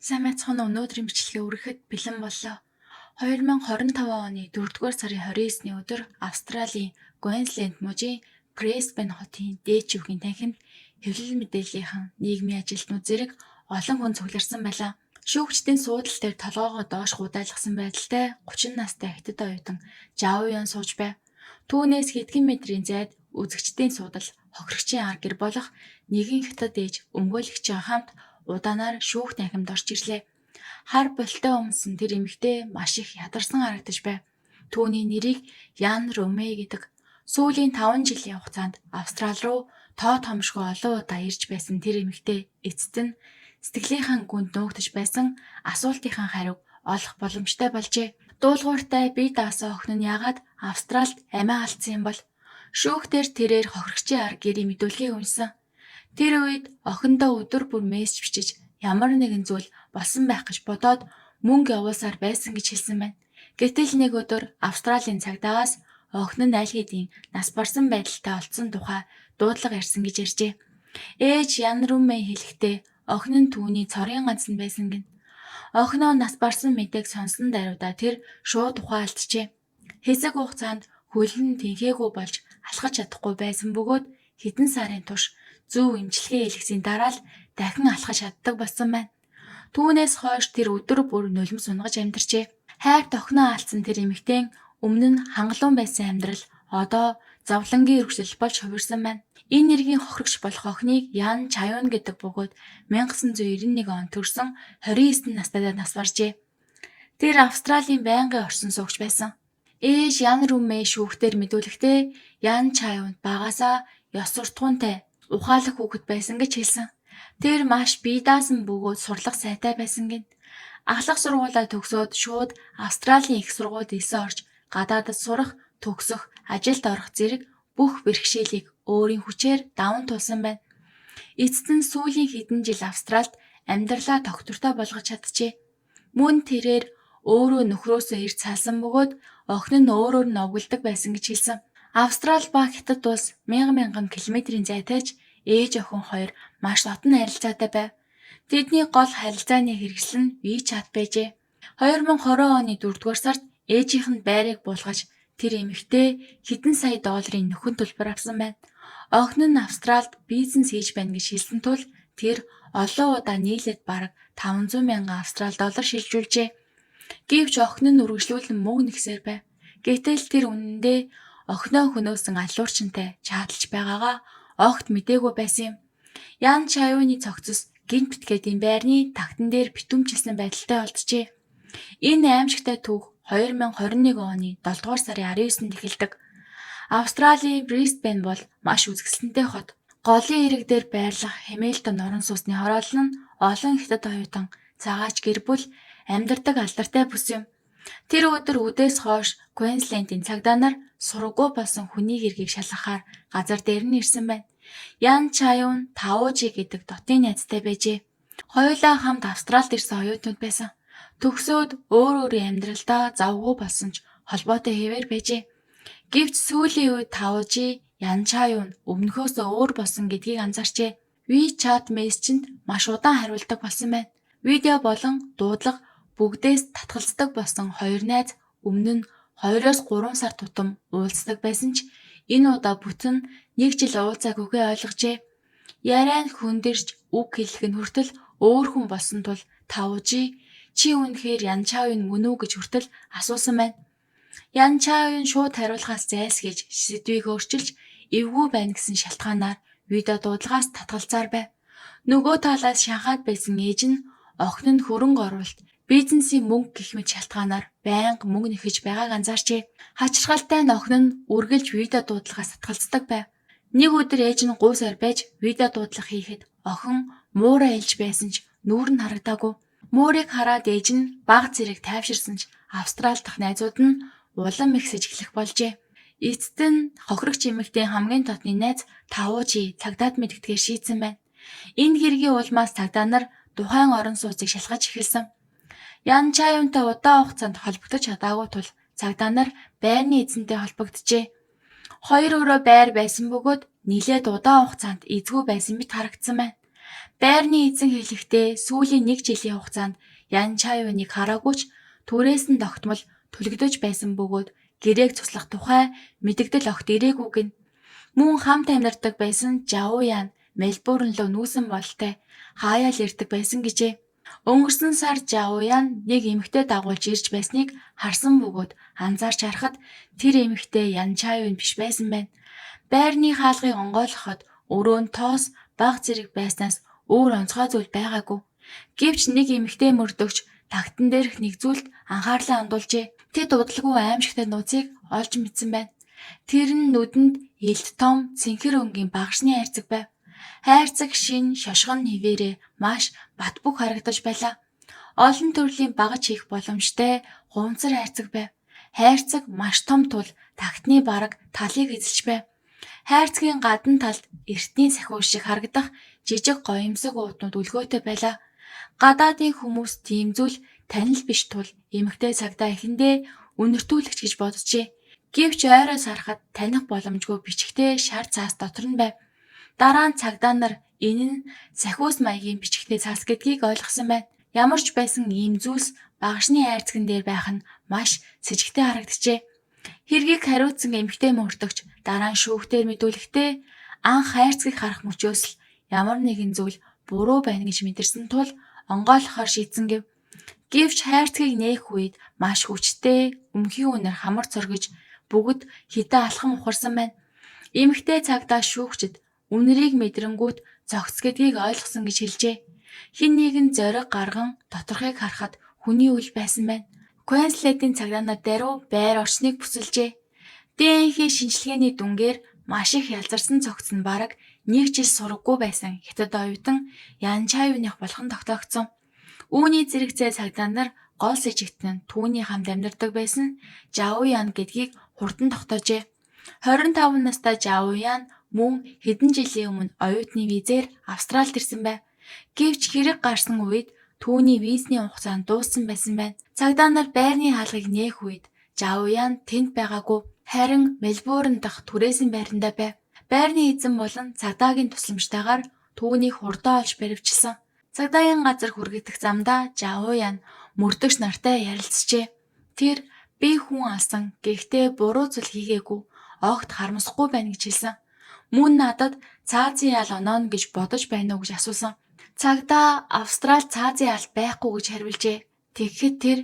Сайн байцгаана уу? Өнөөдрийн бичлэгээ өргөхөд бэлэн боллоо. 2025 оны 4-р сарын 29-ний өдөр Австралийн Квинсленд мужийн Брисбен хотын дээд шүүхийн танхимд хэвлэл мэдээллийнхэн, нийгмийн ажилтнууд зэрэг олон хүн цугларсан байлаа. Шүүгчдийн суудал дээр толгойгоо доош гудайлгасан байдалтай 30 настай хятад оюутан Жао Ян сууж байв. Түүнээс хэдхэн метрийн зайд үзэгчдийн суудал хохирогчийн ар гэр болох нэгэн хятад ээж өмгөөлөгчийн хамт удаанаар шүүх танхимд орж ирлээ. Хар болтой өмсөн тэр эмэгтэй маш их ядарсан харагдаж байв. Түүний нэрийг Ян Румэ гэдэг. Сүүлийн 5 жилийн хугацаанд Австрали руу тоо томшгүй олон удаа ирж байсан тэр эмэгтэй эцэст нь сэтгэлийнхаа гүнд нуугдаж байсан асуултынхаа хариуг олох боломжтой болжээ. Дуулууртай бие даасан охин нь яагаад Австралид амиа алдсан юм бол? Шүүхтэр тэрээр хохирогчийн ар гэрийн мэдүүлгийг уншсан. Тэр үед охиндоо өдөр бүр мессеж бичиж ямар нэгэн зүйл болсон байх гэж бодоод мөнгө явуулсаар байсан гэж хэлсэн байна. Гэтэл нэг өдөр Австралийн цагдаагаас охин нь аль хэдийн нас барсан байдалтай олдсон тухай дуудлага ирсэн гэж ярьжээ. Ээж Ян Рүмэ хэлэхдээ охин нь түүний цорын ганц нь байсан гэнэ. Охиноо нас барсан мэдээг сонссон даруйдаа тэр шууд ухаан алджээ. Хэсэг хугацаанд хөл нь тэнхээгүй болж алхаж чадахгүй байсан бөгөөд хэдэн сарын турш зөв эмчилгээ хийлгэсийн дараа л дахин алхаж чаддаг болсон байна. Түүнээс хойш тэр өдөр бүр нулимс унагаж амьдарчээ. Хайрт охиноо алдсан тэр эмэгтэй өмнө нь хангалуун байсан амьдрал одоо зовлонгийн үргэлжлэл болж хувирсан байна. Энэ нэргийн хохирогч болох охиныг Ян Чаюн гэдэг бөгөөд 1991 онд төрсэн 29 настай нас баржээ. Тэр Австралийн байнгын оршин суугч байсан. Ээж Ян Рүмэ шүүхтэр мэдүүлэхдээ Ян Чаюнд багасаа ёс суртахуунтай ухаалаг хүүхэд байсан гэж хэлсэн. Тэр маш бие даасан бөгөөд сурлага сайтай байсан гэнэ. Ахлах сургуулиа төгсөөд шууд Австралийн их сургуульд элсэн орж гадаадад сурах, төгсөх, ажилд орох зэрэг бүх бэрхшээлийг өөрийн хүчээр даван туулсан байна. Эцэст нь сүүлийн хэдэн жил Австралид амьдралаа тогтвортой болгож чаджээ. Мөн тэрээр өөрөө нөхрөөсөө эрт салсан бөгөөд охин нь өөрөөр нь овоглодог байсан гэж хэлсэн. Австрали ба Хятад улс мянган мянган километрийн зайтай ч ээж охин хоёр маш дотно харилцаатай байв. Тэдний гол харилцааны хэрэгсэл нь WeChat байжээ. 2020 оны 4-р сард ээжийнх нь байрыг буулгаж тэр эмэгтэй хэдэн сая долларын нөхөн төлбөр авсан байна. Охин нь Австралид бизнес хийж байна гэж хэлсэн тул тэр олон удаа нийлээд бараг 500 мянган австрал доллар шилжүүлжээ. Гэвч охин нь үргэлжлүүлэн мөнгө нэгсээр байв. Гэтэл тэр үнэндээ охиноо хөнөөсөн алуурчинтай чаталж байгаагаа огт мдээгүй байсан юм. Ян Чаюуны цогцос гэнэт битгээдийн байрны тагтан дээр битүүмжилсэн байдалтай олджээ. Энэ аймшигтай түүх 2021 оны 7 дугаар сарын 19-нд эхэлдэг. Австралийн Брисбен бол маш үзэсгэлэнтэй хот. Голын эрэг дээр байрлах Хэмилтон орон сууцны хороолол нь олон хятад оюутан, цагаач гэр бүл амьдардаг алдартай бүс юм. Тэр өдөр үдээс хойш Квинслендийн цагдаа нар сураггүй болсон хүний хэргийг шалгахаар газар дээр нь ирсэн байна. Ян Чаюун Таожи гэдэг дотны найзтай байжээ. Хоёулаа хамт Австралид ирсэн оюутнууд байсан. Төгсөөд өөр өөрийн амьдралдаа завгүй болсон ч холбоотой хэвээр байжээ. Гэвч сүүлийн үед Таожи Ян Чаюун өмнөхөөсөө өөр болсон гэдгийг анзаарчээ. WeChat мессежинд маш удаан хариулдаг болсон байна. Видео болон дуудлага бүгдээс татгалздаг болсон хоёр найз өмнө нь 2-3 сар тутам уулздаг байсан ч энэ удаа бүтэн нэг жил уулзаагүйгээ ойлгожээ. Яриа нь хөндөрч үг хэлэх нь хүртэл өөр хүн болсон тул Таожи чи үнэхээр Ян Чаюун мөн үү гэж хүртэл асуусан байна. Ян Чаюун шууд хариулахаас зайлсхийж сэдвийг өөрчилж эвгүй байна гэсэн шалтгаанаар видео дуудлагаас татгалзаар байв. Нөгөө талаас Шанхайд байсан ээж нь охин нь хөрөнгө оруулалт, бизнесийн мөнгө гэх мэт шалтгаанаар байнга мөнгө нэхэж байгааг анзаарчээ. Хачирхалтай нь охин нь үргэлж видео дуудлагаас татгалздаг байв. Нэг өдөр ээж нь гуйсаар байж видео дуудлага хийхэд охин муураа элж байсан ч нүүр нь харагдаагүй. Муурыг хараад ээж нь бага зэрэг тайвширсан ч Австрали дахь найзууд нь улам ихсэж эхлэх болжээ. Эцэст нь хохирогч эмэгтэй хамгийн дотны найз Таожи цагдаад мэдгэдгээр шийдсэн байна. Энэ хэргийн улмаас цагдаа нар тухайн орон сууцыг шалгаж эхэлсэн. Ян Чаюунтай удаан хугацаанд холбогдож чадаагүй тул цагдаа нар байрны эзэнтэй холбогджээ. Хоёр өрөө байр байсан бөгөөд нилээд удаан хугацаанд эзгүй байсан мэт харагдсан байна. Байрны эзэн хэлэхдээ сүүлийн нэг жилийн хугацаанд Ян Чаавиныг хараагүй ч түрээсэн тогтмол түлэгдэж байсан бөгөөд гэрээг цуслах тухай мэдэгдэл огт ирээгүй гэнэ. Мөн хамт амьдардаг байсан Жао Ян Мельбурн руу нүүсэн бололтой хаяа л ирдэг байсан гэжээ. Өнгөрсөн сар Жао Ян нэг эмэгтэй дагуулж ирж байсныг харсан бөгөөд анзаарч харахад тэр эмэгтэй Ян Чаавин биш байсан байна. Байрны хаалгыг онгойлгоход өрөөнд тоос, бага зэрэг байснаас өөр онцгой зүйл байгаагүй. Гэвч нэг эмэгтэй мөрдөгч тагтан дээрх нэг зүйлд анхаарлаа хандуулжээ. Тэд удалгүй аймшигтай нууцыг олж мэдсэн байна. Тэр нь нүдэнд илт том цэнхэр өнгийн багшны хайрцаг байв. Хайрцаг шин шошгон хэвээрээ маш бат бөх харагдаж байлаа. Олон төрлийн багаж хийх боломжтой хуванцар хайрцаг байв. Хайрцаг маш том тул тагтны бараг талыг эзэлж байв. Хайрцгийн гадна талд эртний сахиу шиг харагдах жижиг гоёмсог ууднууд өлгөөтэй байлаа. Гадаадын хүмүүс тийм зүйл танил биш тул эмэгтэй цагдаа эхэндээ үнэртүүлэгч гэж боджээ. Гэвч ойроос харахад таних боломжгүй бичгтэй шар цаас дотор нь байв. Дараа нь цагдаа нар энэ нь сахиус маягийн бичгтэй цаас гэдгийг ойлгосон байна. Ямар ч байсан ийм зүйлс багшны хайрцаган дээр байх нь маш сэжигтэй харагджээ. Хэргийг хариуцсан эмэгтэй мөрдөгч дараа нь шүүхтээр мэдүүлэхдээ анх хайрцгийг харах мөчөөс л ямар нэгэн зүйл буруу байна гэж мэдэрсэн тул онгойлгохоор шийдсэн гэв. Гэвч хайрцгийг нээх үед маш хүчтэй өмгий үнэр хамар цоргож бүгд хитэ алхам ухарсан байна. Эмэгтэй цагдаа шүүгчид үнэрийг мэдрэнгүүт цогц гэдгийг ойлгосон гэж хэлжээ. Хэн нэгэн зориг гарган доторхыг харахад хүний үл байсан байна. Квинслендийн цагдаа нар даруй байр орчныг бүсэлжээ. ДНХ шинжилгээний дүнгээр маш их ялзарсан цогц нь бараг нэг жил сураггүй байсан хятад оюутан Ян Чаавиных болох нь тогтоогдсон. Үүний зэрэгцээ цагдаа нар гол сэжигт нь түүний хамт амьдардаг байсан Жао Ян гэдгийг хурдан тогтоожээ. 25 настай Жао Ян мөн хэдэн жилийн өмнө оюутны визээр Австралид ирсэн байв. Гэвч хэрэг гарсан үед түүний визний хугацаа нь дууссан байсан байна. Цагдаа нар байрны хаалгыг нээх үед Жао Ян тэнд байгаагүй. Харин Мельбурн дахь түрээсийн байрандаа байв. Байрны эзэн болон цагдаагийн тусламжтайгаар түүнийг хурдан олж баривчилсан. Цагдаагийн газар хүргэгдэх замдаа Жао Ян мөрдөгч нартай ярилцжээ. Тэр би хүн алсан гэхдээ буруу зүйл хийгээгүй огт харамсахгүй байна гэж хэлсэн. Мөн надад цаазын ял онооно гэж бодож байна уу гэж асуусан. Цагдаа Австрал цаазын ял байхгүй гэж хариулжээ. Тэгэхэд тэр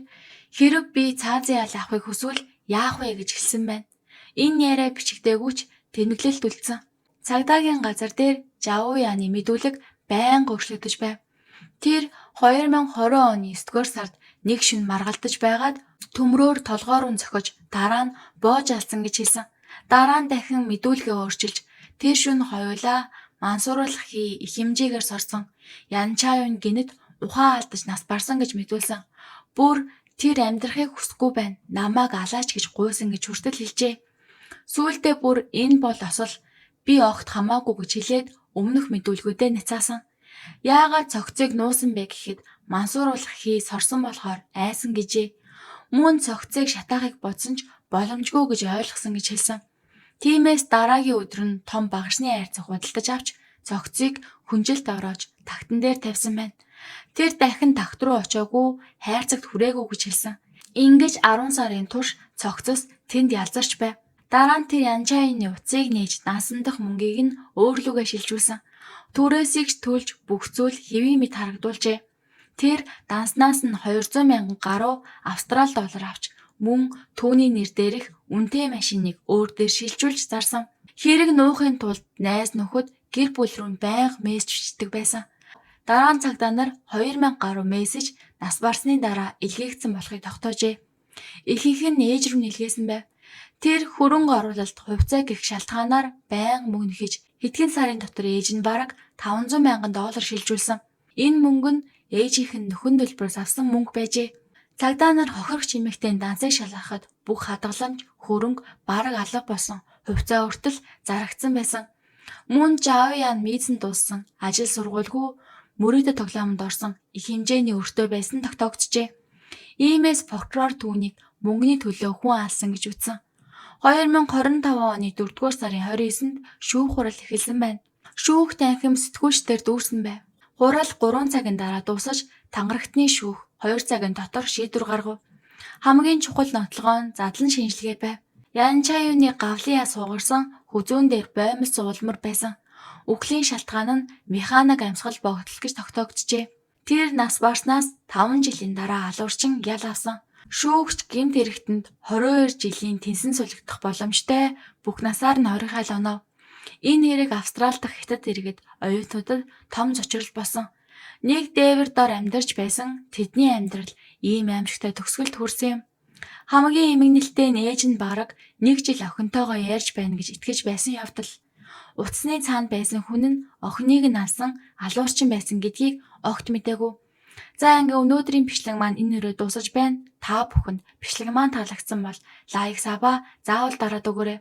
хэрэв би цаазын ял авахыг хүсвэл яах вэ гэж хэлсэн байна. Энэ яриа бичигдээгүй ч тэмдэглэлт үлдсэн. Цагдаагийн газар дээр Жао Яны мэдүүлэг байнга өөрчлөгдөж байв. Тэр 2020 оны 9-р сард нэг шөнө маргалдаж байгаад төмрөөр толгой руу зохиж дараа нь боож алсан гэж хэлсэн. Дараа нь дахин мэдүүлгээ өөрчилж тэр шөнө хоёулаа мансууруулах хий их хэмжээгээр сорсон. Янчаавын гэнэт ухаан алдаж нас барсан гэж мэдүүлсэн. Бүр тэр амьдрахыг хүсэхгүй байна. Намайг алаач гэж гуйсан гэж хүртэл хэлжээ. Сүүлдээ бүр энэ бол осол би огт хамаагүй гэж хэлээд өмнөх мэдүүлгүүдээ няцаасан. Яагаад цогцыг нуусан бэ гэхэд мансууруулах хий сорсон болохоор айсан гэжээ. Мөн цогцыг шатаахыг бодсон ч боломжгүй гэж ойлгосон гэж хэлсэн. Тиймээс дараагийн өдөр нь том багшны хайрцаг худалдаж авч цогцыг хүнжилт ороож тагтан дээр тавьсан байна. Тэр дахин тагт руу очиагүй хайрцагт хүрээгүй гэж хэлсэн. Ингэж 10 сарын турш цогцос тэнд ялзарч байв. Дараа нь тэр Янчаины утсыг нээж насан дах мөнгийг нь өөр лүүгээ шилжүүлсэн. Түрээсийг ч төлж бүх зүйл хэвийн мэт харагдуулжээ. Тэр данснаас нь 200 мянган гаруй австрал доллар авч мөн түүний нэр дээрх үнэтэй машиныг өөр дээр шилжүүлж зарсан. Хэрэг нуухын тулд найз нөхөд гэр бүл рүү байнга мессеж бичдэг байсан. Дараа нь цагдаа нар 2000 гаруй мессеж нас барсны дараа илгээгдсэн болохыг тогтоожээ. Ихэнх нь ээж рүү нэлгээсэн байв. Тэр хөрөнгө оруулалт хувьцаа гэх шалтгаанаар байнга мөнгө нөхөж хэдхэн сарын дотор ээж нь бараг 500 мянган доллар шилжүүлсэн. Энэ мөнгө нь ээжийнх нь нөхөн төлбөрөөс авсан мөнгө байжээ. Цагдаа нар хохирогч эмэгтэй дансыг шалгахад бүх хадгаламж, хөрөнгө бараг алга болсон, хувьцаа хүртэл зарагдсан байсан. Мөн Жао Ян мийзэн дууссан, ажил сургуульгүй мөрөөдө тоглоомонд орсон их хэмжээний өртөө байсан тогтоогджээ. Иймээс прокурор түүнийг мөнгөний төлөө хүн алсан гэж үзсэн. 2025 оны 4-р сарын 29-нд шүүх хурал эхэлсэн байна. Шүүх танхим сэтгүүлчдээр дүүрсэн байв. Хурал 3 цагийн дараа дуусаж тангарагтны шүүх 2 цагийн дотор шийдвэр гаргав. Хамгийн чухал нотлогоо нь задлан шинжилгээ байв. Янчаюуны гавлын яс хугарсан хүзүүн дээр боомлос улмар байсан. Үхлийн шалтгаан нь механик амьсгал богдол гэж тогтоогджээ. Тэр нас барснаас 5 жилийн дараа алуурчин ял авсан. Шүүгч гэмт хэрэгтэнд 22 жилийн тэнсэн сулигдах боломжтой бүх насаар нь 20 хайл онов. Энэ хэрэг Австрали дахь хятад иргэд оюутнуудад том зочрол болсон. Нэг дээвэр дор амьдарч байсан тэдний амьдрал ийм аимшигтай төгсгөлд хүрсэн юм. Хамгийн эмгэнэлтэй нь ээж нь бараг нэг жил охинтойгоо ярьж байна гэж итгэж байсан явдал. Утасны цаана байсан хүн нь охиныг нь алсан алуурчин байсан гэдгийг огт мэдээгүй. За, ингээ өнөөдрийн бичлэг маань энэ хүрээд дуусаж байна. Та бүхэнд бичлэг маань таалагдсан бол like, sub аа заавал дараад өгөөрэй.